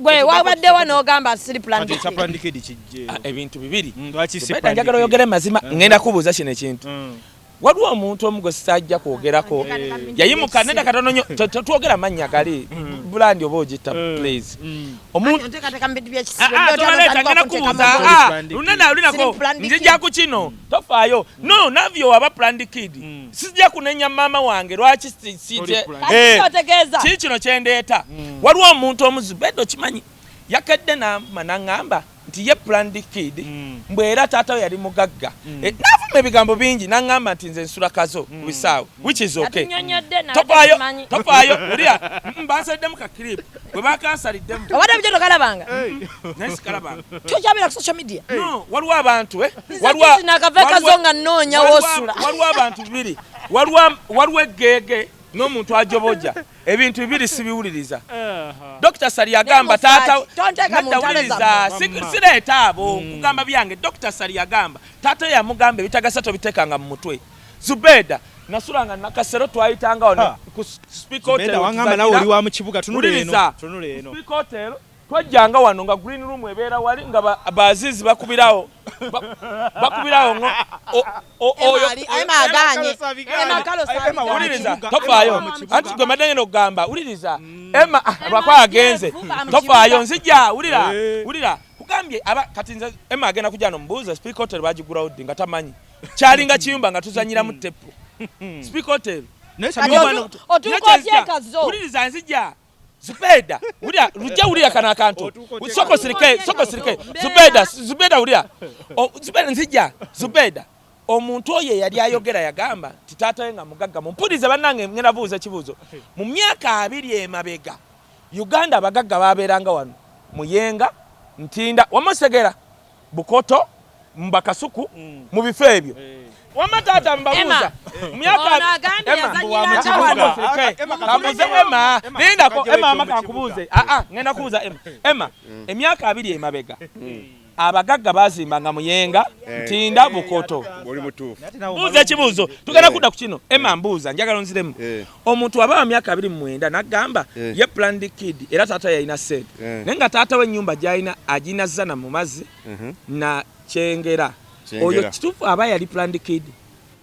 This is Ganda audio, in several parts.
Gwe wabaddewa n'ogamba siri Kati ekya planned kid kijje. Ah, ebintu bibiri. Lwaki si Zubeda, planned njagala kid? oyogere mazima. Ngenda kubuuza kino ekintu. Waliwo omuntu omu gwe sitajja kwogerako, yayimuka nenda katono nnyo. Tetwogera mannya gali bulandi oba ogita, please. Omuntu Onteekateeka mu bintu by'ekisibo. Ah, ah, tobaleeta, ngenda kubuuza. Ah, Planned kid. lunene alulinako. Siri planned Nzija kid. ku kino, tofaayo. No navyo waba planned kid, sijja kunenya maama wange lwaki Oli planned. Eh, Otegeeza kii kino kyendeeta. Waliwo omuntu omuZubeda, okimanyi, yakedde namba naŋŋamba nti ye planned kid, mbwe era taata we yali mugagga. Eh, naavuma ebigambo bingi naŋŋamba nti nze nsula Kazo ku bisaawe, which is okay. Yatunnyonnyodde naye Tofaayo. tetumanyi. Tofaayo, wulira. Bansaliddemu ka clip bwe bakansaliddemu. Obadde bujjo tokalabanga? Naye sikalabanga. Kyokyabira ku social media. No, waliwo abantu, eh, Nze nakava e Kazo nga nnoonya woosula. Waliwo abantu bibiri, waliwo eggeege n'omuntu ajoboja. Ebintu bibiri sibiwuliriza. Dr Sali yagamba Naye taata mufaaki, tonteeka mu Nedda, ntalo wuliriza, zammwe. sireeta abo nkugamba byange. Dr Sali yagamba taata we yamugamba ebitagasa tobiteekanga mu mutwe. Zubeda, nasulanga Nakasero, twayitanga wano ku Speak Hotel. Zubeda, wangamba nawe oli wa mu kibuga, tunula eno. Wuliriza. Tunula eno. Speak Hotel twajjanga wano nga green room ebeera wali nga bazizi bakubirawo bakubirawo oyo Emma agaanye. Emma Carlos Emma wa mu Wuliriza, kibuga, tofaayo. Emma wa mu kibuga. Anti gwe madde ngenda okugamba, wuliriza, Emma, ah, lwakwa agenze. Emma mu Tofaayo. kibuga. Nzija, wulira. Eh. Wulira, kugambye aba kati nze Emma agenda kujja nomubuuza Speak Hotel bagigulawo ddi nga tamanyi. Kyalinga kiyumba nga tuzanyiramu tepu, Speak Hotel. Naye Kati Shamim, otuuka otya e Kazo? Wuliriza, nzija. Zubeda, wulira, lujja, wulira kano akantu. Otuuka otya e Soko Kazo? sirike, soko sirike. Mbeera. Zubeda, Zubeda, wulira. Zubeda, nzija. Zubeda, omuntu oyo eyali ayogera yagamba nti taata we nga mugagga. Mumpulirize bannange, ngenda buuza ekibuuzo. Mu myaka 20 emabega, Uganda abagagga babeeranga wano Muyenga, Ntinda, wamusegera, Bukoto, Mbakasuku, mu bifo ebyo. Wamma taata mbabuuza, mu myaka Ono agambye Emma, yazannyiranga Emma, wano. Sirike. Emma, Kambuze Emma, Emma, Emma, lindako. kajja Emma, wetu ama mu kankubuuze. Ah ah, ngenda kubuuza Emma. Emma, emyaka 20 emabega abagagga bazimbanga Muyenga, Ntinda, Bukoto. Oli mutuufu. Ate nawe Buuza ekibuuzo, tugenda kudda ku kino. Emma, mbuuza, njagala onziremu. Omuntu aba wa myaka 29 n'agamba ye planned kid era taata yalina sente, naye nga taata w'ennyumba gy'alina agina zana mu mazzi na Kyengera. Kyengera. Oyo kituufu aba yali planned kid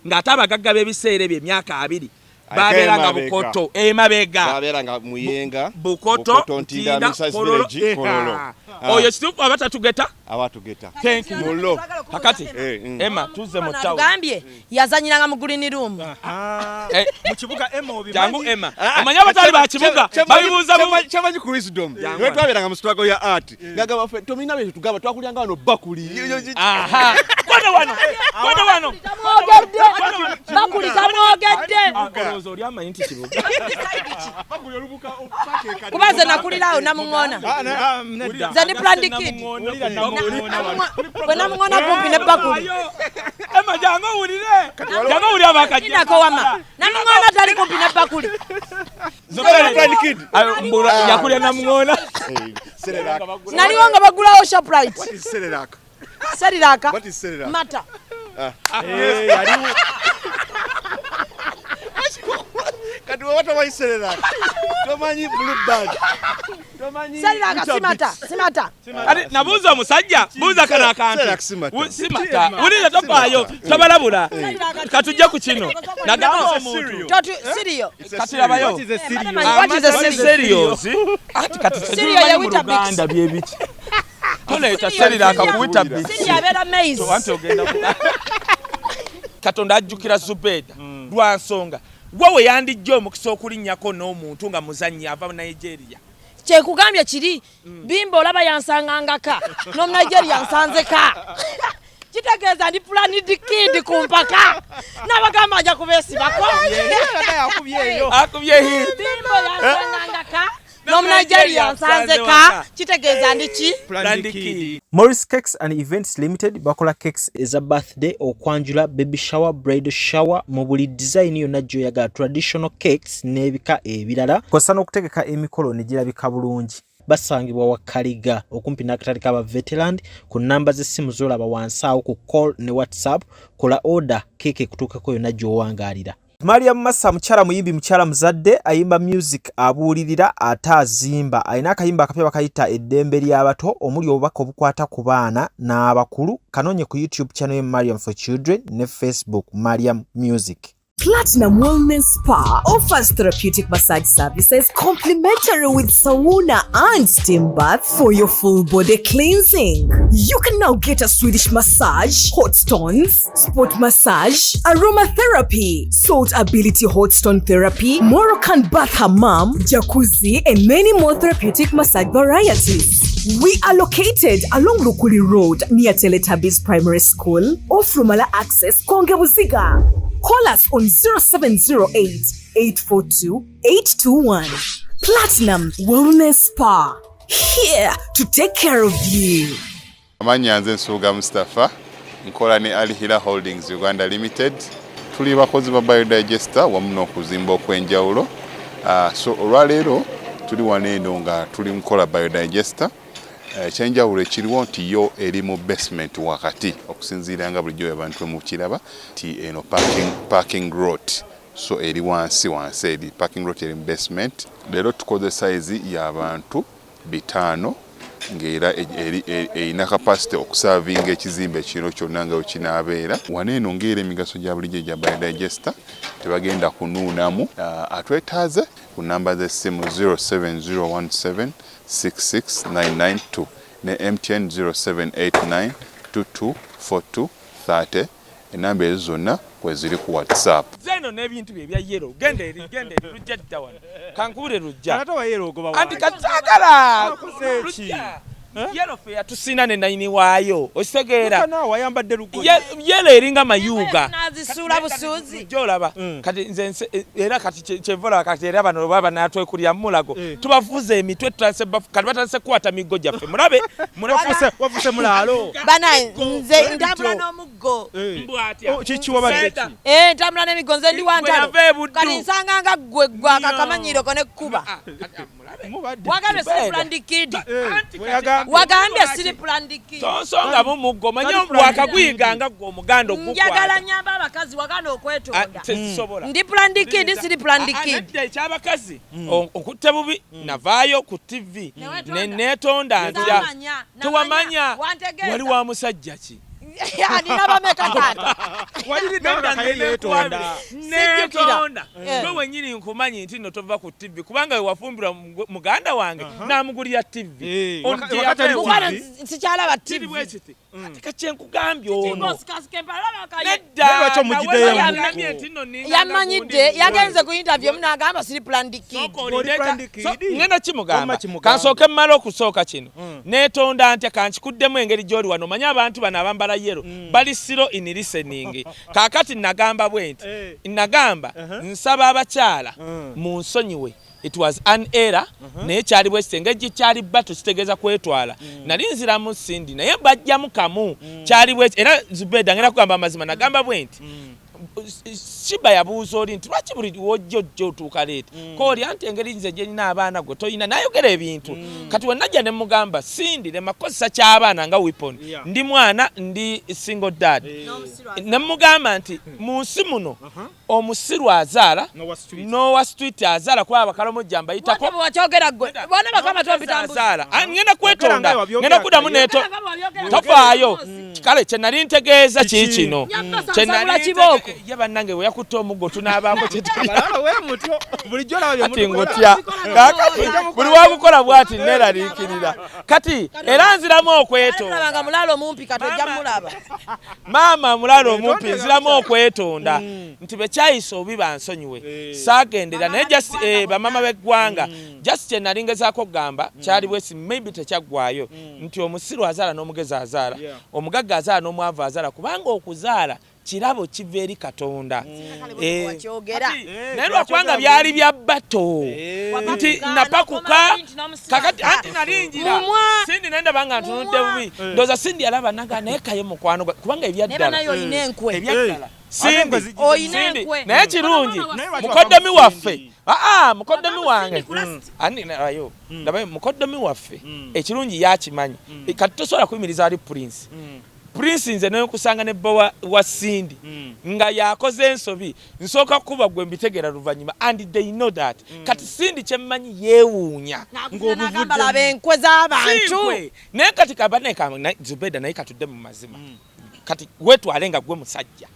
ng'ate abagagga b'ebiseera ebyo emyaka 20 Ate babeeranga emabega. Bukoto emabega. Babeera nga Muyenga, Bukoto, Ntinda, Ntinda, Misas Kololo. Village, Kololo. Ah. Oyo kituufu aba tatugeta? Abatugeta. Thank you. Mulo. Kakati Eh. Emma, tuzze mu town. Atugambye yazanyiranga mu green room. Aha. Eh. Mu kibuga, Emma, obimanyi? Jangu Emma, omanyi abatali ba kibuga babibuuza Kyamanyi ku wisdom. Jangu. Lwe twabeeranga mu struggle ya art, ngagamba ffe tomina bye tugamba, twakulyanga wano bakuli. Aha, kwata wano, kwata wano. Tamwogedde bakuli, tamwogedde. Ah, olowooza oli amanyi nti kibuga? Bakuli olubuka opakeeka. Kuba nze nakulirawo Namuŋoona. Ah, ah, nedda. Nze ndi planned kid. Wulira Namuŋoona wano. Bwe Namuŋoona kumpi ne bakuli. Emma, jangu owulire, jangu owulire abakajja. Inako wama Namuŋoona tali kumpi ne bakuli. Zubeda planned kid. Ayo, mbula yakulya Namuŋoona. Eh, Cerelac. Naliwo nga bagulawo Shoprite. What is Cerelac? Seriraka. What is Cerelac? Mata. Eh, yaliwo. Kati woba tomanyi Cerelac, tomanyi Blue Band, tomanyi Seriraka Weetabix. simata simata. Ate nabuuza omusajja, buuza kano akantu. Cerelac simata. Simata, wulira, tofaayo, tobalabula. Katujje ku kino nagamba omuntu Totu sirio. It's a Kati cereal. labayo. What is a cereal? What is a Amata ne cereal? cereals. Ati kati Cereal ya tetubimanyi mu Weetabix. Luganda byebiki. Toleeta Cereal Cerelac cereal. ku Weetabix. Sirio abeera maize. Anti ogenda Katonda ajjukira Zubeda lwa nsonga gwe we yandijja omukisa okulinnyako n'omuntu nga muzannyi ava mu Nigeria. Kyekugambye kiri bimba olaba yansangangaka n'omunigeria nsanzeka, kitegeeza ndi planned kid ku mpaka n'abagamba nja kubeesibako. Yakubye eyo. Akubye hit. Bimbo yansangangaka n'omunigeria nsanzeka, kitegeeza ndi ki? Planned kid. Morris Cakes and Events Limited bakola cakes eza birthday, okwanjula, baby shower, bridal shower, mu buli design yonna gy'oyagala, traditional cakes n'ebika ebirala, kw'ossa n'okutegeka emikolo ne girabika bulungi. Basangibwa Wakaliga okumpi n'akatale k'aba Veteran. Ku nnamba z'essimu z'olaba wansi awo ku call ne WhatsApp, kola order, keeke ekutuukako yonna gy'owangaalira. Mariam Massa mukyala muyimbi, mukyala muzadde, ayimba music, abuulirira ate azimba. Alina akayimba akapya bakayita Eddembe ly'Abato, omuli obubaka obukwata ku baana n'abakulu. Kanoonye ku YouTube channel ye Mariam for Children ne Facebook Mariam Music. Platinum Wellness Spa offers therapeutic massage services complimentary with sauna and steam bath for your full body cleansing. You can now get a Swedish massage, hot stones, sport massage, aromatherapy, salt ability hot stone therapy, Moroccan bath hammam, jacuzzi, and many more therapeutic massage varieties. We are located along Lukuli Road near Teletubbies Primary School, off Rumala Access, Konge Buziga. Call us on 0708 842 821. Platinum Wellness Spa, here to take care of you. Amannya nze Nsubuga Mustapha, nkola ne Al Hila Holdings Uganda Limited. Tuli bakozi ba biodigester wamu n'okuzimba okw'enjawulo. So olwaleero tuli wano eno nga tuli mukola biodigester. Ekyenjawulo ekiriwo nti yo eri mu basement wakati, okusinziira nga bulijjo abantu mukiraba nti eno parking lot, so eri wansi wansi, eri parking lot eri mu basement. Leero tukoze size y'abantu 500 ng'era erina capacity okuservinga ekizimbe kino kyonna nga wekinaabeera. Wano eno ng'era emigaso gya bulijjo egya biodigester, tebagenda kunuunamu. Atwetaaze ku namba z'essimu 07017 66992 ne MTN 0789 224230. Enamba ezo zonna kweziri ku WhatsApp. Zeno n'ebintu bye ebya yellow, genda eri, genda eri. Lujja dda wano, kankubule lujja. Ate wa yellow ogoba Anti wange. Katagala. Akoze ki? Lujja, yellow fe yatusina ne nayini waayo, okitegeera? Naawe ayambadde lugoye. Yellow eringa mayuuga. Nazisuula busuuzi. Lujja olaba kati nze era kati kyenva olaba kati era bano baba banatwekulira mulago. Tubafuza emitwe, tutandise kati batandise kukwata miggo gyaffe, mulabe, mulabe. Wafuse mulaalo. Bana, nze ntambula n'omuggo. Mbwatya. Oh, kiki wabadde Senta. ki? Eh, ntambula n'emiggo, nze ndi Bwe wantalo. nava e Buddu. Kati nsanga nga ggwe gwe akakamanyiro ko nekkuba. Ah, kati, ah, mulabe. Mubadde Wagambye siri Zubeida. planned kid. Anti kati- Weyagambye. Wagambye siri planned kid. Tonsonga mumuggo, manye Kali planned bwakaguyiganga gwe omuganda Njagala ogukwata. nyamba abakazi, wagana Ah, okwetonda. tezisobola. Ndi planned kid, siri planned Ah, ah, kid. Nedda, ekyabakazi okutte bubi, navaayo ku TV. Newetonda. Ne neetonda ntya? Namanya, Tewamanya. namanya. Wantegeeza. Wali wa musajja ki? Nina bameka taata? Waliri kaye yeetonda. Neetonda. Eh. Gwe wenyini nkumanyi nti nno tova ku TV, kubanga we wafumbirwa muganda wange n'amugulira TV. Eh, Ono gye wakati ali yava Mukwano, ewa. sikyalaba Kiri TV. bwe kiti, ate kakyenkugambye ono Nedda. Naye lwaki omugiddeyo nedda muggo? yamanye nti nno ninga Yamanyidde, yagenze ku interview emu n'agamba siri planned kid. Sooka Oli olinde planned kid? So, ngenda kimugamba. Wamma kimugamba. Kansooke mmale okusooka kino. Neetonda ntya? Kankikuddemu engeri gy'oli wano, omanye abantu bano abambala yellow bali slow in listening. Kaakati nagamba bwe nti, Eh. nagamba nsaba abakyala munsonyiwe, it was an error, naye kyali bwe kiti, engeri kyali bato kitegeeza kwetwala. Nali nziramu Sindi naye bajjamu kamu, kyali bwe era Zubeda ngenda kugamba amazima, nagamba bwe nti Shiba yabuuza oli nti lwaki buli wojja ojja otuuka late, kooli anti engeri nze gye nina abaana gwe toyina, nayogera ebintu. Kati we najja ne mugamba Sindi lema kukozesa ky'abaana nga weapon. Ndi mwana, ndi single dad. Ne mugamba nti mu nsi muno omusiru azaala N'owa street. n'owa street azaala, kuba abakalomojja mbayitako. Bw'ate bwe wakyogera ggwe bona bakama tompitambuzi. Azaala. Ah, ngenda Yogera kwetonda, nga wabyogera ngenda kuddamu kaye. neto tofaayo. Kale kye nali ntegeeza Kiki? kiikino. Nyamba Kye nali sansabula kibooko. ye bannange bwe yakutte omuggo tunaabaako kyetulya. Balala we mutyo bulijjo olaba bye Kati mutukola. ngotya kaakati buli wakukola bwati neeraliikirira, kati era nziramu okwetonda. Tulabanga mulaalo mumpi, kati ojja mulaba. Maama mulaalo omumpi, nziramu okwetonda nti bekyayisa obi bansonyiwe, saagendera naye just bamama b'eggwanga, just kye nali ngezaako okugamba kyali bwesi, maybe tekyaggwayo, nti omusiru azaala n'omugezi azaala, omugagga azaala n'omwavu azaala, kubanga okuzaala kirabo kiva eri Katonda. Wakyogera. Kati, naye lwakubanga byali bya bato nti napakuka, kakati anti nali njira Mumwa. Sindi nendaba nga ntunudde bubi, ndowooza Sindi yalaba naga naye kaye mukwano gwa kubanga Naye ebyaddala banaye olina enkwe. ebyaddala Ate enkwe Sindi zijjidde. Oyina Sindi enkwe. naye kirungi Naye lwaki mukoddomi wava mu waffe Sindi? aa mukoddomi Wava mu wange Sindi ku ani nayo ndabayo mukoddomi waffe ekirungi yakimanyi, kati tosobola kuyimiriza ali Prince. Prince, nze nenkusanga ne bba wa Cindy nga yakoze ensobi, nsooka kuba gwe mbitegeera luvannyuma, and they know that. Kati Cindy kyemmanyi yeewuunya. Nagamba, laba enkwe z'abantu. Sinkwe. Naye kati kabane Zubeda, naye katudde mu mazima. Kati weetwale nga gwe musajja,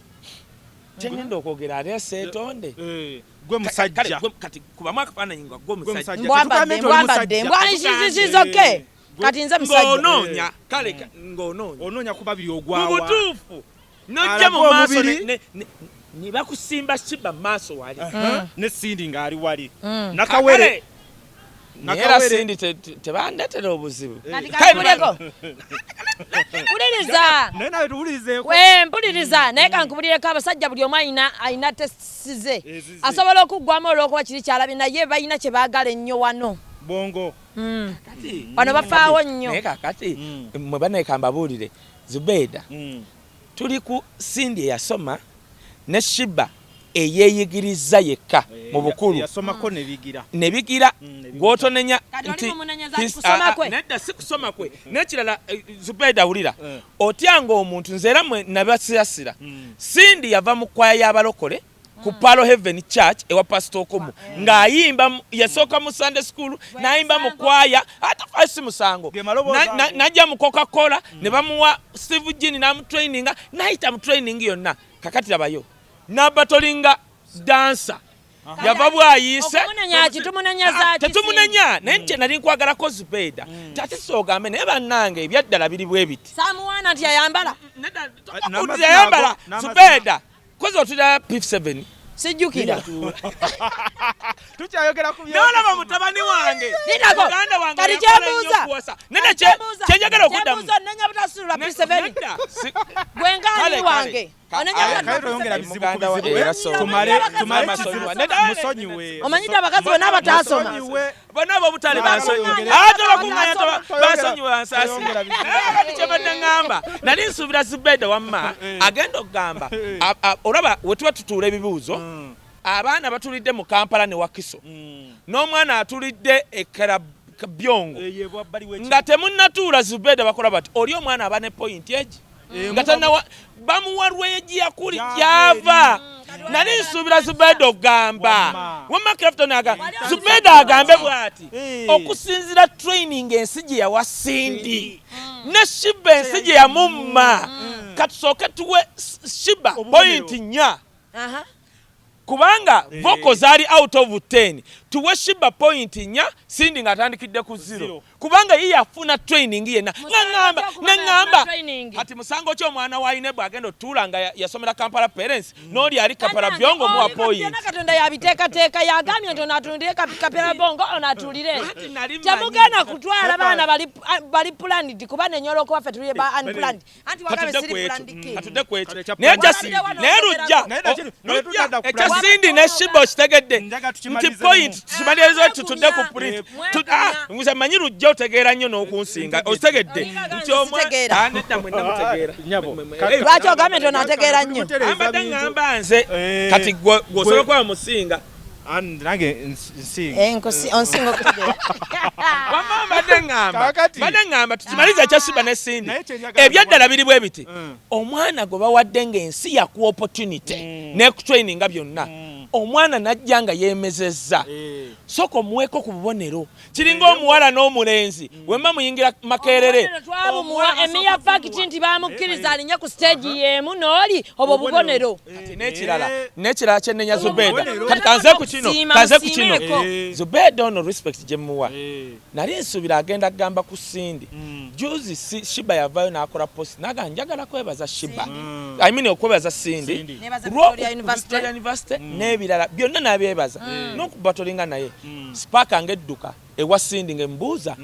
kyengenda okwogera ate seetonde. Eh, gwe musajja. Kati kubamu akafaananyi nga gwe Gwe musajja. musajja. Mbwambadde, Tetugambe nti oli mbwambadde, musajja. mbwanikizikizoke. Kati nze musajja. Ng'onoonya, kale ng'onoonya Onoonya ku babiri mu ogwawa. Butuufu nojja mu Alaga maaso omubiri. ne bakusimba Shiba mu maaso wali. Aha, ne Cindy ng'ali wali nakawere. Kale, naye era Nakawere. Cindy tebandetera obuzibu. Kati Kale, kankubuleko, wuliriza. Naye nawe tuwulirizeeko. We, mpuliriza, naye kankubulireko, abasajja buli omu alina tastes ze. Ezize. Asobola okuggwamu olw'okuba kiri kyalabye, naye balina kye baagala ennyo wano. Bongo. Kati Wano bafaawo nnyo. Naye kakati mwe banaye kambabuulire, Zubeida, tuli ku Cindy eyasoma ne Shiba eyeeyigiriza yekka mu bukulu. Yasomako ne bigira. Ne bigira. Ne bigira. Gw'otonenya Kati oli nti mumunenyeza kusoma kwe? Nedda, si kusoma kwe. N'ekirala, Zubeida, wulira, Eh. otyanga omuntu, nze era mwe nabasirasira. Cindy yava mu kwaya y'abalokole ku Palo Heaven Church ewa Pastor Okumu, ng'ayimba yasooka mu Sunday school n'ayimba mu kwaya, ate fa si musango. Ge maloboozi ago. Najja mu Coca Cola ne bamuwa Steve Jean n'amutraininga, n'ayita mu training yonna. Kakati labayo n'abatolinga dansa yava bwayiise. Okumunenya ki? Tumunenyeza ki? Tetumunenya, naye nti nali nkwagalako Zubeida tate soogambe, naye bannange ebyaddala biri bwe biti. Saamuwaana nti yayambala. N'amazina Yayambala. N'amazina. Zubeida, kozi otulira P7. Sijjukira. Tukyayogera ku Nolaba mutabani wange, Lindako. muganda wange Kati yakola nnyo kyembuuza. okuwasa. Nedda, kyenjagala okuddamu. Kyembuuza, onenya butasulula P7? Nedda, Gwe ngaani Kale, wange? kale. Onenya Kale butasulula toyongera P7? bizibu ku Muganda wa- bizibu. era so- Tumale Mama kizibu. sonyiwa. Nedda, Musonyiwe. Omanyidde abakazi bonna abataasoma. Musonyiwe. Bonna ab'obutale bansonyiwe. Toyongera. Ate bakuŋŋaanya Toyongera. bansonyiwe, bansaasire. Toyongera bizibu. Naye kati kyebadde ŋŋamba, nali nsuubira Zubeda wamma agenda okugamba olaba we tuba tutuula ebibuuzo, abaana batulidde mu Kampala ne Wakiso n'omwana atulidde e Byongo Eyo ebwabbali w'ekibuga. nga temunnatuula, Zubeda bakola bati, oli omwana aba ne point egi nga tanawa bamuwa lweegi yakuli Gyava. gyava. Nali nsuubira Zubeda okugamba Wamma. wamma Clafton agamba, Zubeda agambe bw'ati, Eh. okusinziira training ensi gye yawa Cindy ne Shiba ensi gye yamumma, katusooke tuwe Shiba Obubonero. point 4 Aha. kubanga vocal zaali out of 10. Tuwe Shiba point 4, Cindy ng'atandikidde ku 0 Zero. kubanga ye yafuna training yenna. Musango Naŋŋamba ki okuba nga naŋŋamba yafuna training? Kati musango ki omwana wa Inebo agenda otuula nga yasomera Kampala Parents n'oli ali Kapala Byongo muwa point? Byonna Katonda yabiteekateeka, yagambye nti ono atundire Kapera Bongo, ono atulire. Anti nali mmanyi. Temugenda kutwala baana bali planned, kuba nenyola okuba ffe tuli ba unplanned. Anti wagambe Katudde siri ku ekyo. planned kid. Katudde ku ekyo. Kale ekya Naye planned. just Wabadde wano naye lujja Naye nakino, naye lujja tutadda ku ekya planned. Cindy ne Shiba okitegedde Njaga nti tukimalize point lumu. tukimalirize, tutudde ku print. Mwekumya. Nze manyi lujja otegeera nnyo n'okunsinga, okitegedde Olinga nti omwa- sitegeera. Ah, nedda, mwenna mutegeera. Nyabo. Lwaki ogambye nti ono ategeera nnyo? Ambadde ŋŋamba nze Eh. kati gwe osobola kuba musinga. Nange nsinga. Eh, onsinga okutegeera. Wamma mbadde ŋŋamba, Kaakati. mbadde ŋŋamba tukimalize ekya Shiba ne Cindy. Naye kyenjagala Ebyaddala biri bwe biti, Mm. omwana gwe bawadde ng'ensi yakuwa opportunity n'ekutraininga byonna, omwana najja nga yeemezezza, sooka omuweeko ku bubonero. Kiringa omuwala n'omulenzi wemma muyingira Makerere. Obubonero twabumuwa, emiya fact nti bamukkiriza alinye ku stage y'emu n'oli, obwo bubonero. Kati n'ekirala kyenenya Zubeda, Obubonero. kati kanze ku kino, Okusiima, kanze ku kino. musiimeeko. Zubeda ono respect gye muwa, nali nsuubira agenda kugamba ku Cindy. Juzi Shiba yavaayo n'akola post naga njagala kwebaza Shiba, I mean okwebaza Cindy Cindy. Nebaza Kulwo- Victoria University. Victoria University n'ebirala byonna n'abyebaza n'okubatolinga, naye spark ng'edduka ewa Cindy ng'emubuuza,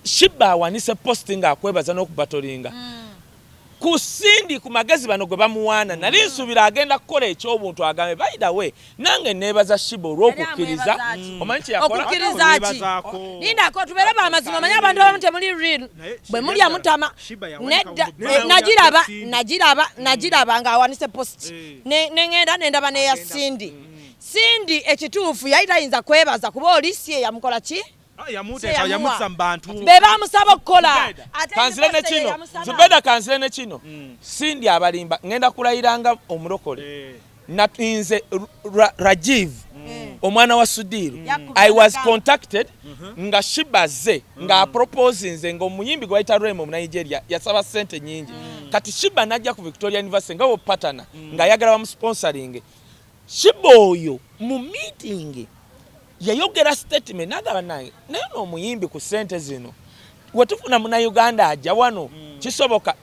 Shiba awanise post ng'akwebaza n'okubatolinga ku Cindy ku magezi bano gwe bamuwaana. Nali nsuubira agenda kukola ekyobuntu agambe, by the way, nange neebaza Shiba olw'okukkiriza. Yali amwebaza ki? Omanyi kye yakola? Okukkiriza ki? Lindako, tubeere bamazima. Manyi abantu abamu temuli real, Naye bwe mulya mutama. Shiba yawanika Nedda, obubonero. nagiraba, Cindy. nagiraba ng'awanise post. Eh. Neŋŋenda nendaba neya Cindy. Cindy ekituufu yali tayinza kwebaza kuba oli si ye yamukola ki. Yamuteeka, yamutsa mu bantu. Be bamusaba okukola. Ate Kanzire ne University ye kino. yamusaba. Zubeda, kanzire ne kino. Sindi abalimba, ngenda kulayiranga omulokole. Nze Rajiv, omwana wa Sudiru, Yakubye I was n'agamba. contacted nga Sheebah ze nga aproposinze nga omuyimbi gwe bayita Rema omunigeria yasaba sente nyingi. Kati Sheebah najja ku Victoria University nga wopatana ng'ayagala bamusponsoringe. Sheebah oyo mu meeting yayogera statement n'agamba, nange naye n'omuyimbi ku sente zino wetufuna Munauganda ajja wano kisoboka.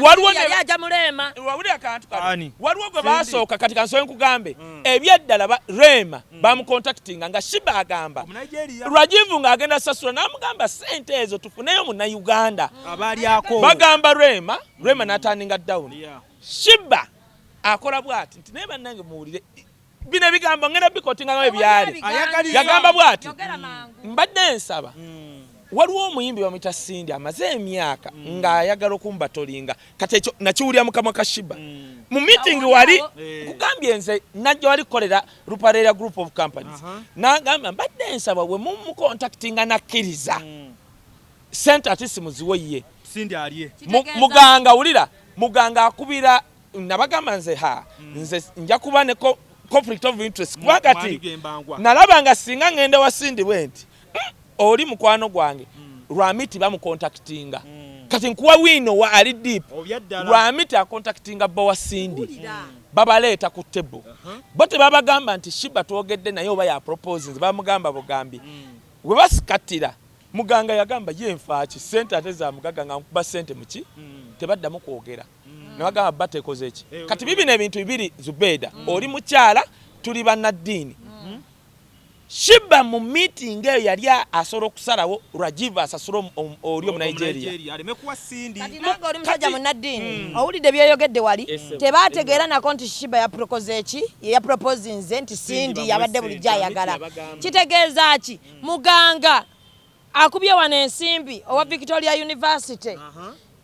Waliwo Yali ajja muleema. Wawulira akantu kano? Ani? Waliwo gwe basooka. Kati kansobe nkugambe ebyeddala, Rema bamucontactinga nga Sheebah agamba Omunigeria. Rajivu ng'agenda sasula n'amugamba sente ezo tufuneyo Munauganda. Abalyako. Bagamba Rema, Rema n'aturninga down. Sheebah akola bw'ati nti, naye bannange muwulire bino ebigambo, ngenda biquotingamu ebyali. Ayagaliza. Yagamba bw'ati, Yogera mangu. mbadde nsaba, waliwo omuyimbi bamuyita Cindy amaze emyaka ng'ayagala okumbattlinga. Kati ekyo nakiwulira mu kamwa ka Sheebah mu meeting. Awo Wali awo. kugambye nze najja wali kukolera Ruparelia Group of Companies. N'agamba, mbadde nsaba bwe mumucontactinga nakkiriza, sente ate simuziwe ye. Cindy alye. Muganga, wulira, muganga akubira nabagamba nze ha nze nja kuba ne conflict of interest kuba kati Mwami Gembangwa. nalaba nga singa ngenda wa Cindy bwe nti, oli mukwano gwange." Lwamiti bamucontactinga. Kati nkuwa wiino wa ali deep. Obyaddala. Lwamiti acontactinga bba wa Cindy, babaleeta ku table. Bo tebabagamba nti Sheebah twogedde naye oba yaproposinze, bamugamba bugambi. We basikattira, muganga yagamba ye nfaaki sente ate za mugaga nga nkuba sente muki. Tebaddamu kwogera, nebagamba bba tekoze ki. Kati bibino ebintu bibiri. Zubeeda, oli mukyala, tuli bannaddiini. Sheebah mu meeting eyo yali asobola okusalawo Rajiv asasule oli omunigeria. Aleme kuwa Cindy. Kati nange oli musajja munnaddiini, owulidde byeyogedde wali. Tebategeera nako nti Sheebah yapropoze eki, ye yaproposinze nti Cindy bamuwe yabadde bulijjo sente. ayagala. Yabagamba. Kitegeeza ki? Muganga akubye wano ensimbi owa Victoria University.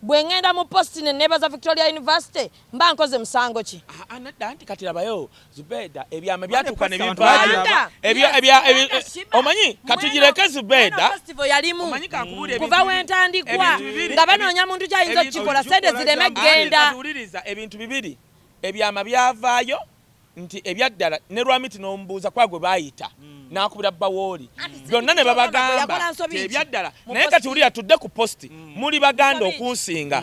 Bwe ŋŋenda mu post ne neebaza Victoria University, mba nkoze musango ki? Ah, ah, nedda, nti kati labayo Zubeda, ebyama byatuuka ne Abantu bivaayo. bagiraba. Omanyi katugireke Zubeda. Festival yalimu Omanyi kankubuulire kuva ebintu wentandikwa ebintu bibiri, nga banoonya muntu kyayinza okukikola, sente zireme genda. Katuwuliriza ebintu bibiri. Ebyama byavaayo nti ebyaddala ne Lwamiti n'omubuuza kwa gwe baayita n'akubira bawooli byonna ne babagamba Yakola nsobi nti ki? ebyaddala. Mu Naye post. kati wulira, tudde ku post. Muli Baganda Nsobi ki? okunsinga.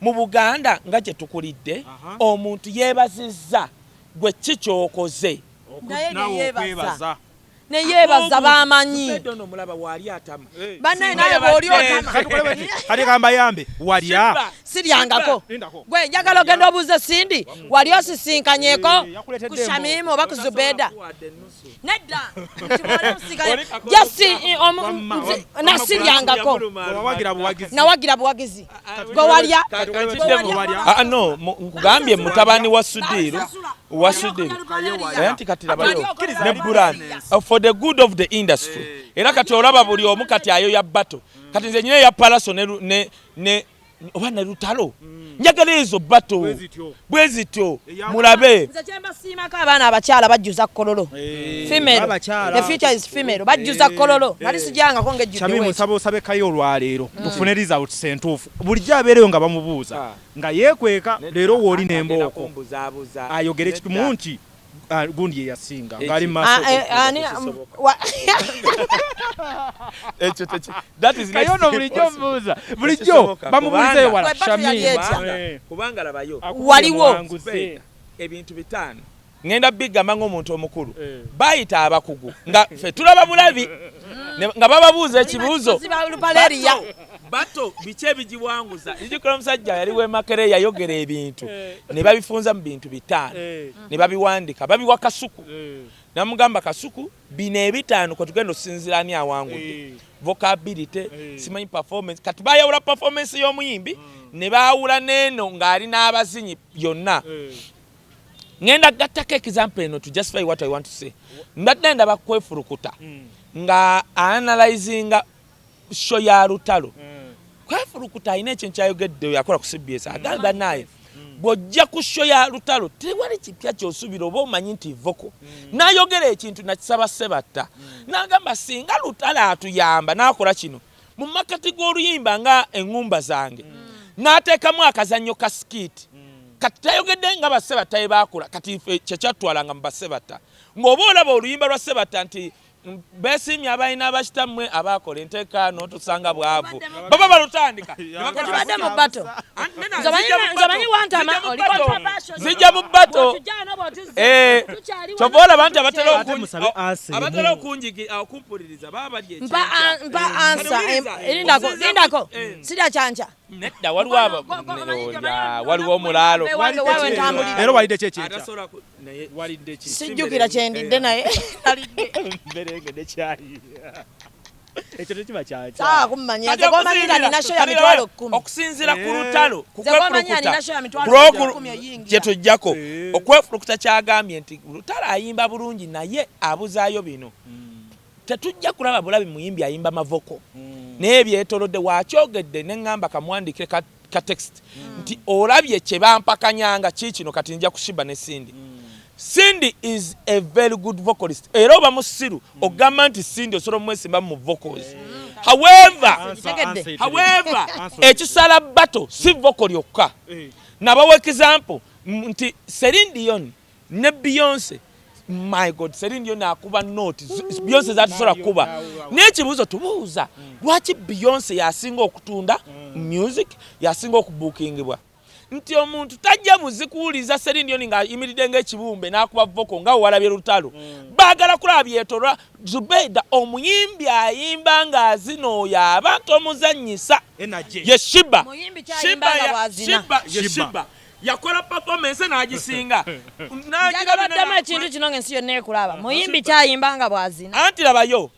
Mu Buganda nga gye tukulidde, omuntu yeebazizza gwe ki kyokoze. Naye Naawe neyeebaza. okwebaza. Neyeebaza bamanyi. Zubeda ono omulaba waali atama. Bannaye, naye bw'oli otama. Kati tukole bwe tuti. Kati kamba yambe walya. Sheebah, Siryangako. Lindako. Gwe njagala ogenda obuuze Cindy, wali osisinkanyeko Eh, yakuleetedde ku Shamimu oba ku Zubeda? Nedda, nti musinkanye. Oli kakono. Just Wamma, wamma, nasiryangako. Wawagira buwagizi. Nawagira buwagizi. Gwe walya? Walya. Ah, no, nkugambye mutabani wa Sudiru, wa Sudiru. Naye nti kati labayo ne brand, for the good of the industry. Era kati olaba buli omu kati ayo ya battle. Kati nze nyina ya Palaso ne oba ne Lutalo, njagala ezo battle. Bwe zityo. Bwe zityo mulabe. Nze kyembasiimako, abaana abakyala bajjuza Kololo. Female. Abakyala. The future is female. Bajjuza Kololo, nali sijangako ng'ejjudde. Shamimu, Bweki. nsaba osabekayo olwaleero tufune results entuufu. Bulijjo abeereyo nga bamubuuza nga yeekweka. Leero wooli n'embooko Kumbuzaabuza. ayogere kimu nti gundi ye yasinga ng'ali mu maaso. Ah, eh, ani, Ekyo that is Kaye next ono bulijjo impossible. mubuuza bulijjo Tekisoboka, bamubuulizayo wala. Gwe battle yali Shamimu, etya? Kubanga labayo. Akubye Waliwo. muwanguzi. Ebintu bitaano ŋŋenda bigamba ng'omuntu omukulu. Bayita abakugu nga ffe tulaba bulabi nga bababuuza ekibuuzo. Bakozi ba Lupaleria. Battle biki ebigiwanguza? Nzijukira omusajja yali w'emakere yayogera ebintu ne babifunza mu bintu bitaano ne babiwandika babiwa Kasuku. Namugamba, "Kasuku, bino ebitaano kwe tugenda okusinziira ani awangudde." Vocability, simanyi performance. Kati bayawula performance y'omuyimbi ne baawula n'eno ng'ali n'abazinyi yonna. Ŋŋenda gattako example eno to justify what I want to say. Mbadde ndaba Kwefulukuta nga analyzinga show ya Lutalo. Kwefulukuta alina ekintu kyayogedde, yakola ku CBS, agamba naye Bw'ojja ku show ya Lutalo, tewali kipya ky'osuubira, oba omanyi nti vocal. N'ayogera ekintu nakisaba Sebatta, n'agamba singa Lutalo atuyamba n'akola kino mu makati g'oluyimba nga eŋŋumba zange, n'ateekamu akazannyo ka skit. Kati tayogedde nga Basebatta ye baakola. Kati ffe kyekyatwalanga mu Basebatta, ng'oba olaba oluyimba lwa Sebatta nti beesiimye abalina abakitammwe abakola enteeka n'otusanga bwavu, baba balutandika. Tetubadde mu battle. Nze omanyi wantama, oli controversial. Zijja mu battle. Bw'otujja wano bw'otuzza, tukyali wano, Kyova olaba nti abatera Ate musabe answer abatera emu. okumpuliriza baba bali Mpa ekyenkya. mpa answer. Kati Lindako, lindako. Eh. Sirya kyanca. Nedda, waliwo waliwo omulaalo. Wange wawe ntambulira. Leero walidde ki ekyenkya? Atasobola naye Walidde ki? Sijjukira kyendidde, naye nalidde. Mberengedde kyayi, ekyo tekiba kyakya. Saawa kummanya. Kati Nze gw'omanyi nga nina show ya 100,000. Okusinziira ku Lutalo, ku Nze gw'omanyi nga kwefulukuta nina show ya 100,000 eyingira. kye tujjako okwefulukuta, kyagambye nti Lutalo ayimba bulungi naye abuzaayo bino. Tetujja kulaba bulabi muyimbi ayimba ma vocal, naye byetolodde wakyogedde. Neŋŋamba kamuwandikire ka text nti olabye kye bampakanyanga kiikino. Kati nja kushiba ne Cindy. Cindy is a very good vocalist, era oba musiru ogamba nti Cindy osobola omwesimba mu vocals. However, Kitegedde. however, ekisala battle si vocal lyokka. Nabawa example nti Celine Dion ne Beyonce, my God, Celine Dion akuba note Beyonce zatasobola kukuba. Naye ekibuuzo tubuuza, lwaki Beyonce yasinga okutunda music, yasinga okubuukingibwa? Nti omuntu tajja buzi kuwuliza Celine Dion ng'ayimiridde ng'ekibumbe n'akuba vocal nga wewalabye Lutalo. Baagala kulaba byetolwa. Zubeda, omuyimbi ayimba ng'azina, oyo abantu omuzannyisa ye Shiba. Muyimbi kyayimba nga bw'azina. Shiba ye Shiba. Shiba yakola performance n'agisinga. Njagala oddemu ekintu kino ng'ensi yonna ekulaba. Muyimbi kyayimba nga bw'azina. Anti labayo,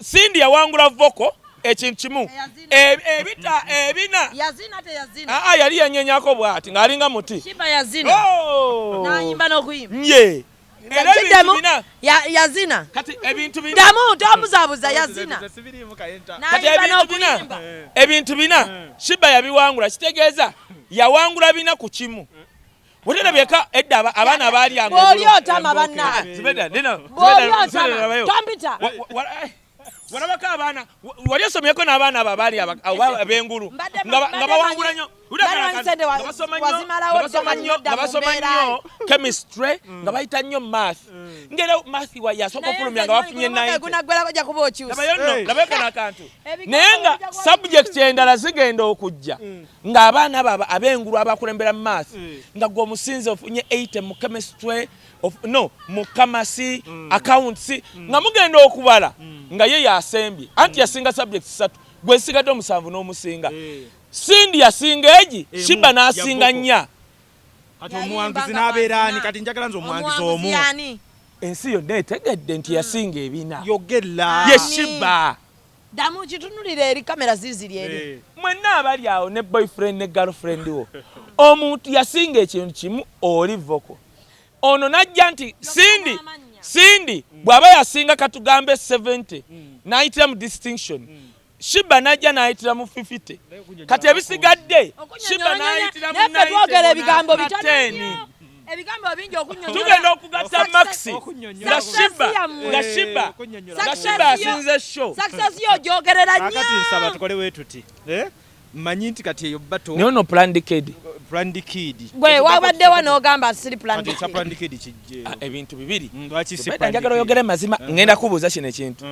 Cindy yawangula vocal, ekintu kimu. Yazina. Ebita ebina. Yazina, teyazina? Aa, yali yanyenyako bw'ati ng'alinga muti. Shiba yazina. Oh! N'ayimba n'okuyimba. Nye era ebintu Kiddemu. bina. Yazina. Kati ebintu bina. Ddamu, tombuzaabuza, yazina. Kati N'ayimba ebintu bina, n'okuyimba. ebintu bina Shiba yabiwangula, kitegeeza yawangula 4-1. Weterabyeka edda abaana baalyanga Bw'oli obulo. otama bannange. Zubeda, nina- Bw'oli Zubeda, Zubeda, otama. labayo. Tompita. Walabako abaana wali osomyeko n'abaana abo abaali ab'engulu nga bawangula nnyo. Mbadde manyi sente Nga basoma nnyo, wazimalawo nga basoma dda, nnyo, dda nga mu basoma mbeera. nnyo chemistry, nga bayita nnyo math, ngera math wa yasooka okufulumya nga bafunye 90. Gunaggwerako ojja kuba okyusa. Labayo nno, labayo kano akantu. Ebigambo Naye nga bijja kuba subject endala zigenda okujja ng'abaana abo ab'engulu abakulembera mu math, nga gwe omusinze ofunye 80 mu chemistry no mu commerce, accounts, nga mugenda okubala nga ye yasembye, anti yasinga subject 3, gwe nsigadde omusanvu n'omusinga. Cindy yasinga egi, Emu, Shiba n'asinga ya vocal. 4. Kati omuwanguzi n'abeera ani? Kati njagala nze omuwanguzi omu. Yani? Ensi yonna etegedde nti yasinga ebina Yogera. ye Shiba. Ddamu kitunulire eri kamera ziziri eri. Mwenna abali awo ne boyfriend ne girlfriend wo, omuntu yasinga ekintu kimu oli vocal, ono najja nti Cindy. N'amannya. Cindy bw'aba yasinga katugambe 70 n'ayitira mu distinction, Shiba najja n'ayitira mu 50, kati ebisigadde Shiba n'ayitira mu Naye ffe twogera 90 ebigambo na bitono 10. nnyo. Ebigambo bingi okunyonyola. Tugenda okugatta marks nga Success Shiba yammwe. nga Shiba Okunnyonnyola. nga Shiba asinze show. Success yo ogyogerera nnyo. Kakati nsaba tukole bwe tuti. Eh? Mmanyi nti kati eyo battle Naye ono planned kid. Planned kid. Gwe wabaddewa n'ogamba siri Kati planned ekya kid. planned kid kijjeewo. Ebintu bibiri. Lwaki si Zubeda, planned njagala kid? oyogere mazima. Ngenda kubuuza kino ekintu.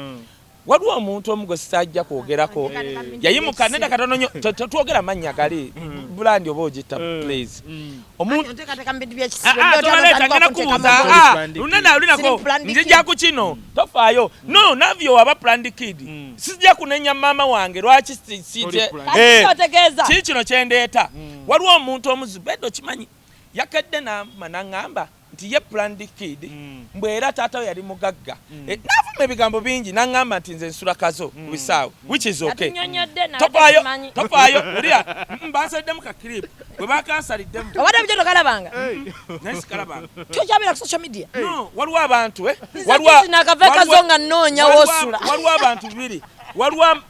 Waliwo omuntu omu gwe sitajja kwogerako, yayimuka neda katono nnyo. Tetwogera mannya gali bulandi oba ogita, please. Omuntu Onteekateeka mu bintu by'ekisibo. Tobaleeta, ngenda kubuuza. Planned kid. Lunena lunako Siri planned nzija kid. ku kino, tofaayo. No navyo waba planned kid, sijja kunenya maama wange lwaki Oli planned. Kati otegeeza. Kii kino kyendeeta, waliwo omuntu omuzubedo kimanyi yakedde namba naŋŋamba nti ye planned kid, mbwe era taata we yali mugagga. N'avuma ebigambo bingi naŋŋamba nti nze nsula Kazo ku bisaawe, which is okay. Yatunyonnyodde naye Tofaayo. tetumanyi. Tofaayo, wulira, bansaliddemu ka clip bwe bakansalidddemu. Obadde bujja tokalabanga? Naye sikalabanga. Kyokyabira ku social media. No, waliwo abantu Nze kisi nakava e Kazo nga nnoonya woosula. Waliwo abantu bibiri,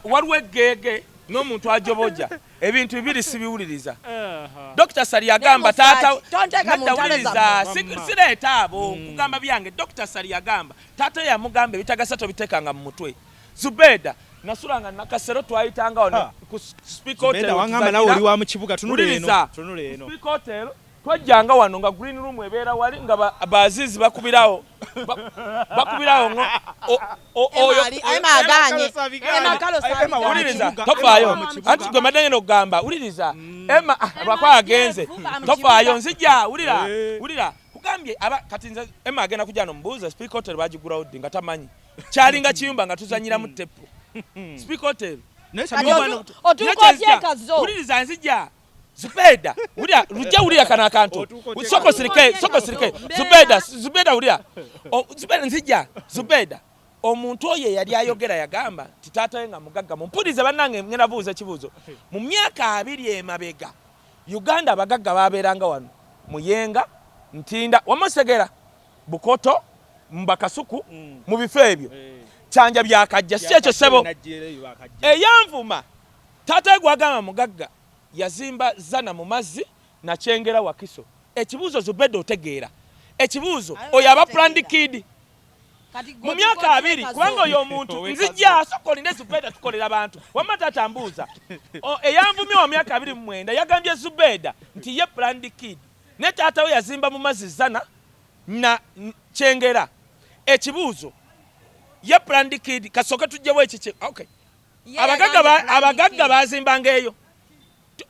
waliwo eggeege. N'omuntu ajoboja ebintu bibiri sibiwuliriza. Dr. Sali yagamba taata, Tonteeka mu ntalo wuliriza, zammwe. sireeta abo kugamba byange. Dr. Sali yagamba taata yamugamba ebitagasa tobiteekanga mu mutwe. Zubeda nasulanga Nakasero, twayitanga wano ku Speak Hotel. Zubeda wangamba nawe oli wa mu kibuga, tunula eno. Wuliriza. Tunula eno. Speak Hotel twajjanga wano nga green room ebeera wali nga bazizi bakubirawo bakubirawo ngo oyo Emma aganye. Emma Carlos Emma wa mu wuliriza, kibuga, tofaayo. Emma wa mu kibuga. Anti gwe madde ngenda okugamba, wuliriza Emma, lwakwa agenze, Emma mu tofaayo, kibuga. nzija. Wulira, wulira, kugambye aba kati nze Emma agenda kujja nomubuuza Speak Hotel bagigulawo ddi nga tamanyi. Kyalinga kiyumba nga tuzanyiramu tepu Speak Hotel. Naye Kati Shamim, otuuka otya ekazo? Wuliriza, nzija. Zubeda, wulira, lujja, wulira kano akantu. Otuuka otya Soko ekazo? sirike, soko sirike. Mbeera. Zubeda, Zubeda, wulira. Zubeda, nzija. Zubeda, omuntu oyo eyali ayogera yagamba nti taata we nga mugagga. Mumpulirize bannange, ngenda buuza ekibuuzo. Mu myaka 20 emabega, Uganda abagagga babeeranga wano Muyenga, Ntinda, wamusegera, Bukoto, Mbakasuku, mu bifo ebyo Kyanja byakajja, si ekyo ssebo? Najjeereyo bakajja. Eyanvuma taata we gwagamba mugagga yazimba Zana mu mazzi nakyengera Wakiso. Ekibuuzo, Zubedde, otegeera ekibuuzo? Ayo, Oyo aba otegeera. planned kid Kati mu myaka 20, kubanga oyo omuntu Ow'ekazo. nzijja, soka olinde Zubeda, tukolera abantu. Wamma taata mbuuza, eyanvumye wa myaka 29 yagambye Zubeda nti ye planned kid ne taata we yazimba mu mazzi Zana na Kyengera. Ekibuuzo, ye planned kid? Kasooke tujjewo ekiki. Okay, abagagga bazimbanga eyo.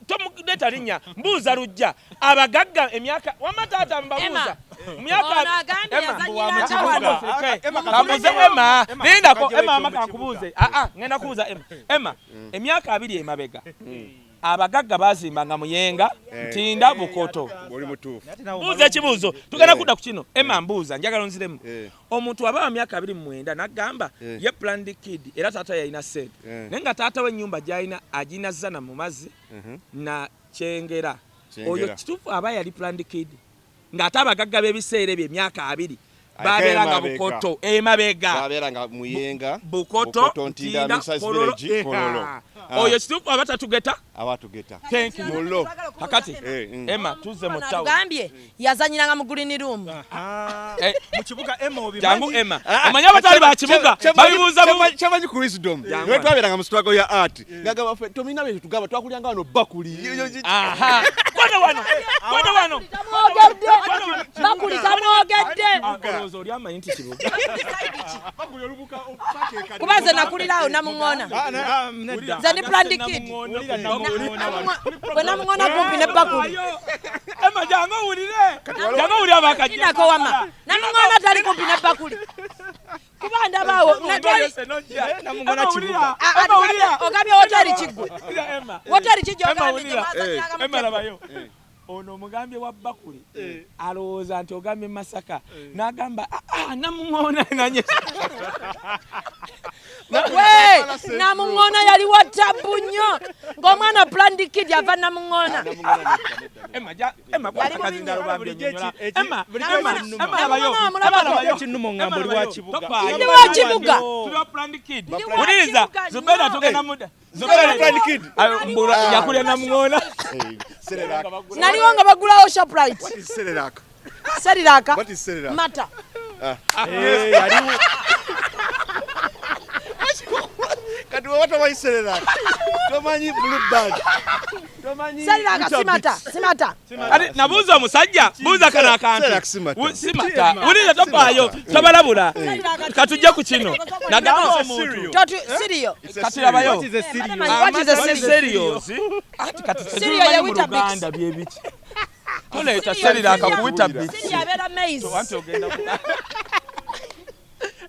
Tomuleeta linnya, mbuuza lujja abagagga emyaka, wamma taata mbabuuza mu myaka Ono agambye Emma, yazannyiranga wano. Emma, kambuze Emma, Emma, lindako. Emma, Emma, Emma, kankubuuze. Aa, ngenda kubuuza Emma. Emma, emyaka 20 emabega abagagga bazimbanga Muyenga, Ntinda, Bukoto. Oli mutuufu. Buuza ekibuuzo, tugenda kudda ku kino. Emma, mbuuza, njagala onziremu. Omuntu aba wa myaka 29 n'agamba ye planned kid era taata yalina ssente, naye nga taata w'ennyumba gy'alina agina Zana mu mazzi na Kyengera, Kyengera. oyo kituufu aba yali planned kid ng'ate abagagga b'ebiseera ebyo emyaka 20 Ate babeeranga emabega. Bukoto emabega? Babeeranga Muyenga, Bukoto, Ntinda, Ntinda, Misas Kololo. Village, Kololo. Oyo kituufu aba tatugeta? Abatugeta. Thank you. Mulo. Kakati Emma. Emma, tuzze mu town. Agambye yazanyiranga mu green room. Eh, Mu kibuga Emma obimanyi. Jangu Emma, omanyi abatali ba kibuga babibuuza Kyamanyi ku wisdom. Jangu. Lwe twabeeranga mu struggle ya art. Ngagamba ffe tomina bye tugamba, twakulyanga wano bakuli. Aha, kwata wano, kwata wano. Tamwogedde bakuli, tamwogedde. Olowooza oli amanyi nti kibuga? Bakuli olubuka opake. Kuba nze nakulirawo Namuŋoona. Ah, nedda. Nze ndi planned kid. Wulira Namuŋoona wano. Bwe Namuŋoona kumpi ne bakuli. Emma, jangu owulire, jangu owulire abakajja. Inako wama Namuŋoona tali kumpi ne bakuli, kuba ndabaawo Namuŋoona kibuga. Ogambye woteri kiggwe, woteri kijja, ogambye gye mwazanyiranga mu Emma, table. labayo ono omugambye wa bakuli alowooza nti ogambye Masaka, n'agamba, "Ah, ah, Namuŋoona nanye." We Namuŋoona yali wa tabu nnyo ng'omwana planned kid ava Namuŋoona. Emma, Emma, kwata Yali mubi akazindalo nnyo. bambi Bulijjo onnyonnyola. Emma, bulijjo Emma, ekinnuma. Emma, labayo. Namuŋoona amulabako. Emma, labayo. Ekinnuma ongamba Emma, oli wa labayo. kibuga. Tofaayo. Ndi wa kibuga. Tuli wa planned kid. Ndi wa Wuliriza, kibuga Zubeda nnyo. tugenda muda. Zubeda planned kid. Ayo, mbula yakulya Namuŋoona. Cerelac. Naliwo nga bagulawo Shoprite. What is Cerelac? Seriraka. What is Cerelac? Mata. Eh, yaliwo. Kati woba tomanyi Cerelac, tomanyi Blue Band, tomanyi Seriraka Weetabix. simata simata. Ate nabuuza omusajja, buuza kano akantu. Cerelac simata. Simata. Wuliriza, tofaayo, tobalabula. Seriraka Katujje ku kino. Nagamba omuntu. Totu sirio. It's a Kati cereal. labayo. What is a cereal? What is a Amata ne cereal? cereals. Ati kati Cereal tetubimanyi ye mu Weetabix. Luganda byebiki. Toleeta Cereal, Cerelac cereal. ku Weetabix. Sirio abeera maize. Anti ogenda ku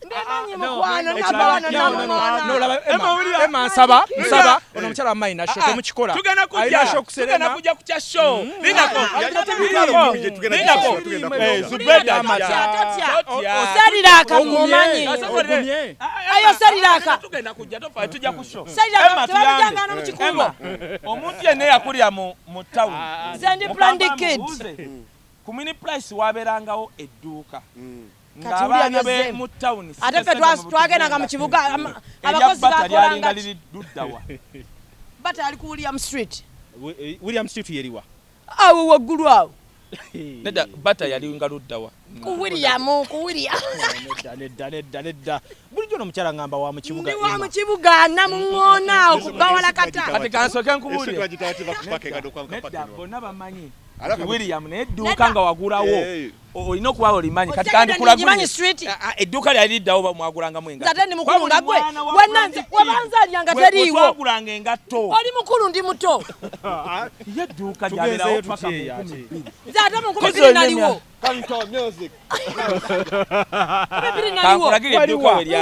Mbimanyi mukwano, nava wano Namuŋoona. Nolaba Emma, Emma, wulira. Emma, nsaba, nsaba ono omukyala wammayi nasho temukikola. Tugenda Alina kujja, show tugenda kuserena. kujja ku kya show. Lindako, Lindako. lindako. Tugenda Eh, kujja. Zubeda Totya, ajja. totya. Totya. Seriraka Ogumye. mumanyi. Ogumye. Ayo Seriraka. Tugenda kujja, tofa, tujja ku show. Seriraka Emma, tuyambe. tebabijanga no mu kikubo. Emma, omuntu yenna eyakulira mu town. Nze ndi planned kid. Mubuuze, ku mini price wabeerangawo edduuka. Kati wulira Ng'abaana be byozzeemu. mu town. Ate ffe twagendanga mu kibuga abakozi bakolanga bakolanga liri luddawa. Bata ali ku William Street. William Street yeriwa? Awo waggulu awo. Nedda, Bata yali nga luddawa? Ku William, ku William. Nedda, nedda, nedda, nedda. Bulijjo nomukyala ngamba wa mu kibuga. Ndi wa mu kibuga namuŋŋoona awo ku Bawalakata. Kati kansooke nkubuulire. Nedda, bonna bamanyi nti William, naye edduuka nga wagulawo olina okuba olimanyi. Kati kandikulagulire edduuka lyali liddawo bamwagulangamu engatto. Nze ate ndi mukulu nga gwe. Wenna nze webanzaalira nga teriiwo. Twagulanga engatto. Oli mukulu ndi muto. Ye edduuka lyabeerawo paka mu 2000. Nze ate mu 2000 naliwo.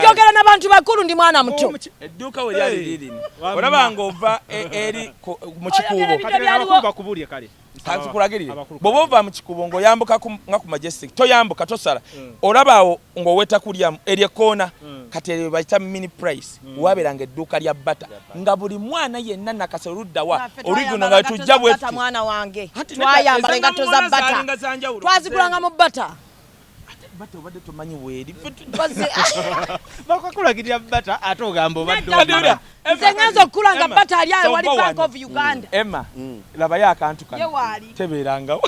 Njogera n'abantu bakulu ndi mwana muto. Edduuka we lyali lirino. Olaba ng'ova eri mu kikuubo. Bakubulye kale. Kanzikulagirire. Bw'oba ova mu kikuubo ng'oyambuka nga ku Majestic, toyambuka tosala. Olaba awo ng'oweta kulya eri ekkoona. Kati eryo bayita mini price. Wabeeranga edduuka lya Bata. Nga buli mwana yenna Nakasero luddawa oliguno nga tujja bwe tuti. Mwana wange. Twayambala engatto za Bata. Twazigulanga mu Bata. Ate Bata obadde tomanyi weeri. Bakakulagirira Bata ate ogamba obadde. Nze ngenza okukula nga Bata ali awo wali Bank of Uganda. Emma, labayo akantu kano. Tebeerangawo.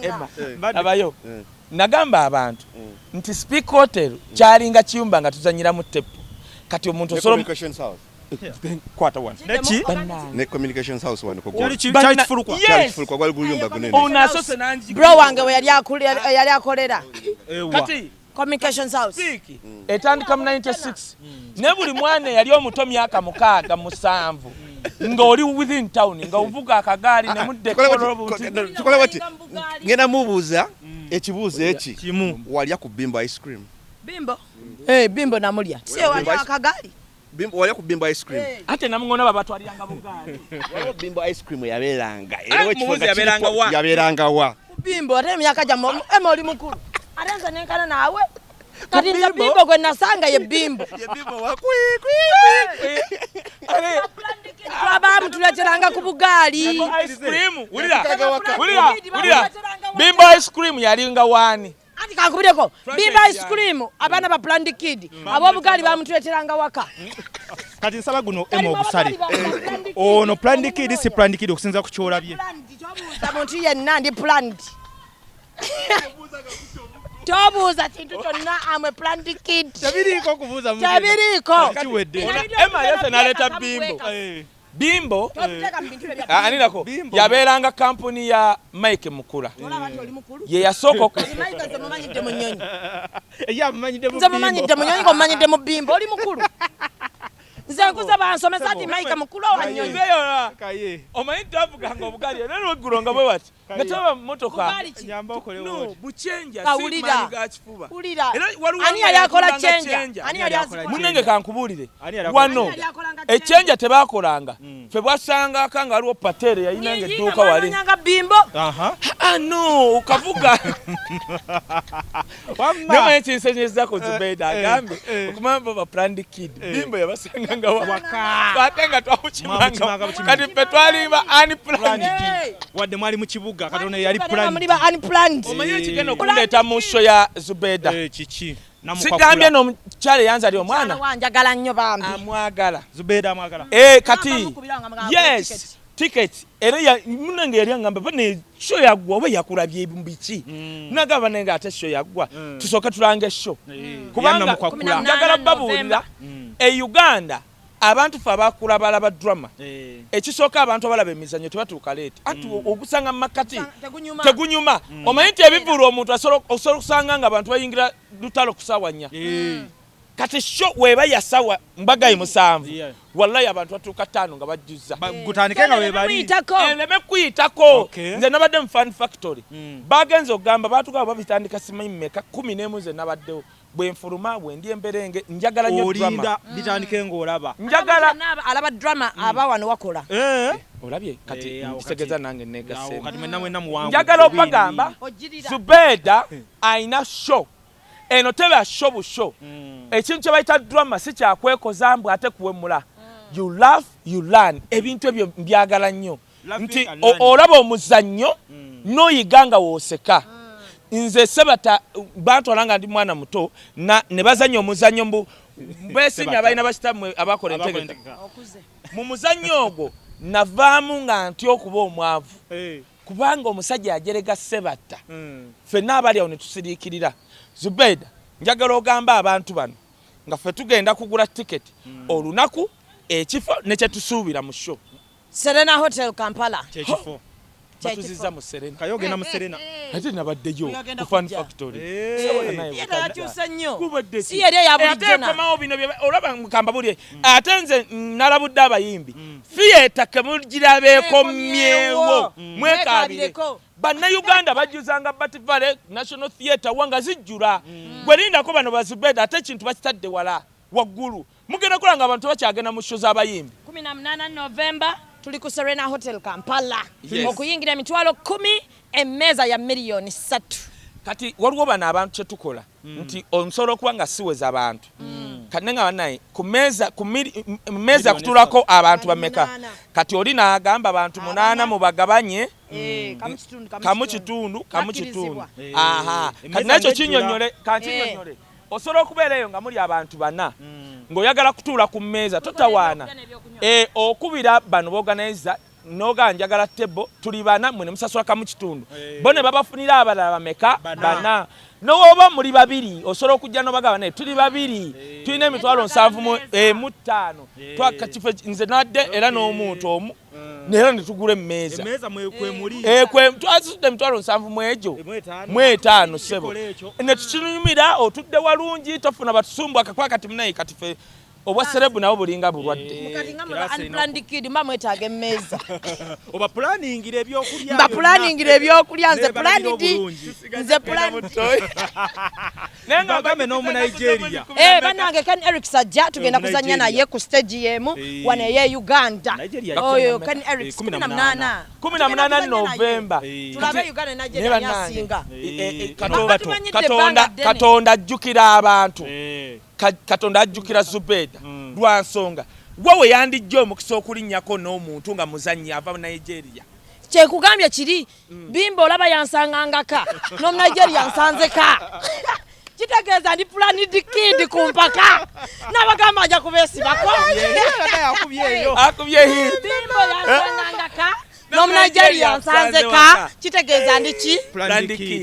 Emma, labayo. Nagamba abantu nti Speak Hotel kyalinga kiyumba nga tuzanyiramu teppu. Kati omuntu osobola kwata wano. Neki? Ne Communications House wano. Kyali kifulukwa. Kyali kifulukwa gwali guyumba gunene. Ono asose nangi. Bro wange we yali akolera. Kati Communications House. Speak etandika mu 96. Ne buli mwana yali omuto myaka 6 7 ng'oli within town nga ovuga akagaali ne mudde Tukola bati. Ngenda mubuuza ekibuuzo eki. Walya ku Bimbo ice cream? Bimbo? Bimbo namulya. Si walya akagaali. Bimbo walya ku Bimbo ice cream. Ate namungona babatwaliranga bugaali. Waliwo Bimbo ice cream yabeeranga. Era yabeeranga wa? Yabeeranga wa? Bimbo ate emyaka gyammwe Emma oli mukulu. Ate nze nenkana naawe. Kati nze Bimbo gwe nasanga ye Bimbo. Ye Bimbo wa kwi kwi kwi. Twabaamu tuleeteranga ku bugaali. Ice cream, wulira. Wulira, wulira. Bimbo ice cream yalinga waani? Anti kankubireko. Bimbo ice cream abaana ba Planned Kid ab'obugaali bamutuleeteranga waka. Kati nsaba guno Emma ogusale. Ono Planned Kid si Planned Kid okusinza ku ky'olabye. Tobuuza muntu yenna ndi planned. Tobuuza kintu kyonna, I'm a planned kid. Tebiriiko kubuuza muntu. Tebiriiko. Kiwedde. Emma yose n'aleeta Bimbo. Bimbo aninako yabeeranga kampuni ya Mike Mukula. Ye yasooka. Mike nze mumanyidde mu nnyonyi. Nze mumanyidde mu nnyonyi ng'omumanyidde mu Bimbo, oli mukulu. Nze nkuze bansomesa nti Mike Mukula wa nnyonyi. Omanyi twavuganga obugaali era lweggulo nga bwe bati. Nga tolaba mmotoka. No, buchenja si maanyi ga kifuba. Ani yali akola chenja? Ani yali azikola? Munnange kankubuulire. Wano echenja tebaakolanga. Ffe bwasangako nga waliwo Patere yayinanga edduuka wali. Nga Bimbo. Ah no, okavuga. Naye omanyi ekinsenyezzaako Zubeda agambye okumanya ba Planned Kid. Bimbo yabasanganga waka. Ate nga twamukimanga. Kati ffe twali ba unplanned. Wadde mwali mu kibuga katonda yali planned. Muli ba unplanned. Omanyi ekigenda okundeeta mu show ya Zubeda. Kiki? Sigambye n'omukyala eyanzalira omwana. Wanjagala nnyo bambi. Amwagala. Zubeda amwagala. Kati yes, ticket era munnange yali angamba bane show yaggwa oba yakulabye biki. Nagamba naye ng'ate show yaggwa. Tusooke tulange show. Kubanga njagala babuulira e Uganda abantu ffe abakula balaba drama. Ekisooka abantu abalaba emizannyo tebatuuka leeti. Anti ogusanga mu makati tegunyuma. Omanyi nti ebivvulu omuntu asobola okusanga nga abantu bayingira lutalo ku ssaawa 4. Kati show weeba ya ssaawa mbagayi 7. Wallahi abantu batuuka 5 nga bajjuzza. Gutandike nga weebali. Ereme kuyitako. Nze nabadde mu Fun Factory. Bagenze okugamba baatugamba babitandika simanyi mmeka 11 nze nabaddewo. Bwe nfuluma bwe ndi emberenge njagala nnyo drama. Olinda bitandike ng'olaba. Njagala alaba drama aba wano wakola. Olabye kati nkitegeza nange negaseemu. Kati mwenna mwenna muwangu. Njagala obagamba Zubeda ayina show. Eno teba show bu show. Ekintu kye bayita drama si kyakwekoza mbw ate kuwemula. You laugh, you learn. Ebintu ebyo mbyagala nnyo. Nti olaba omuzannyo n'oyiga nga w'oseka. Nze Sebata bantwala nga ndi mwana muto ne bazannya omuzannyo mbu beesiimye abalina bakitammwe abakola entegeka. Mu muzannyo ogwo navaamu nga ntya okuba omwavu, kubanga omusajja yajerega Sebatta. Ffenna abali awo ne tusiriikirira. Zubeda, njagala ogamba abantu bano nga ffe tugenda kugula tiketi, olunaku, ekifo ne kyetusuubira mu show. Serena Hotel, Kampala. Kyekifo. Batuziza mu Serena. Kaye ogenda mu Serena. Ate nabaddeyo Oyagenda ku Fun kujja. Factory. Eh. Naye Ye yakyuse nnyo. Gubadde ki? Si yeri eya Ate bulijjo na. ekomawo bino olaba mukambabulye. Ate nze nalabudde abayimbi, theatre kemugiraba ekomyewo, mwekabire. Mwekabireko. Bannayuganda bajjuzanga Bat Valley, National Theatre, wa nga zijjula. Gwe lindako bano bazibeda, ate ekintu bakitadde wala waggulu, mugenda kulaba nga abantu bakyagenda mu show z'abayimbi. 18 November tuli ku Serena Hotel, Kampala. Yes. Okuyingira 100,000, emmeeza ya 3 miliyoni. Kati waliwo bano abantu kyetukola nti onsobola okuba nga siweza abantu, kati nenga bannaye ku meeza ku mmeeza kutulako abantu bameka? Munaana. Kati oli n'agamba abantu munaana mubagabanye. Eh, kamu kitundu, Kamu kitundu, kamu kitundu. Bakkirizibwa. Aha. Emmeeza Kati nakyo ng'ejjula. kinyonyole, kankinyonyole. Osobola okubeera eyo nga muli abantu bana, ng'oyagala kutuula ku mmeeza, totawaana. Ebyokunywa. Eh, okubira bano b'organizer noga njagala table, tuli bana, mwe ne musasula kamu kitundu, bo ne babafunira abalala bameka? Bana. Nowoba muli babiri, osobola okujja nobagaba naye tuli babiri, tulina 75,000. Twakakifo nze nadde era n'omuntu omu era ne tugula emmeeza. Emmeeza kwemuli. Eh, twasasudde 70,000 mu egyo Mu etaano. mu etaano, ssebo. Kikola ekyo. Ne tukinyumira, otudde walungi, tofuna batusumbu akakuba. Kati munaye, kati fe obwa celeb nabo bulinga bulwadde. Kati nga Class mwe unplanned kid mba mwetaaga emmeeza. Oba pulaningira ebyokulya. Mba pulaningira ebyokulya nze. Nebalabira Planned. obulungi. Nze planned. Naye nga Bagambe n'Omunigeria. Eh, bannange, Ken Erics ajja, tugenda kuzannya Nigeria. naye ku stage yemu wano eye Uganda. Nigeria. Oyo Ken Erics, 18. 18. 18 Novemba. Tulabe Uganda ne Naye Nigeria bannange, asinga. Katonda- Batumanyidde Katonda ebbanga ddene. Katonda ajjukira abantu. Katonda ajjukira Zubeda lwa nsonga gwe we yandijja omukisa okulinnyako n'omuntu nga muzannyi ava Nigeria. Kyekugambye kiri bimba, olaba yansangangaka n'omunigeria nsanzeka, kitegeeza ndi planned kid ku mpaka, n'abagamba nja kubeesibako. Akubyeyo. Akubye hit. Bimbo yansangangaka n'omunigeria nsanzeka, kitegeeza ndi ki? Planned kid.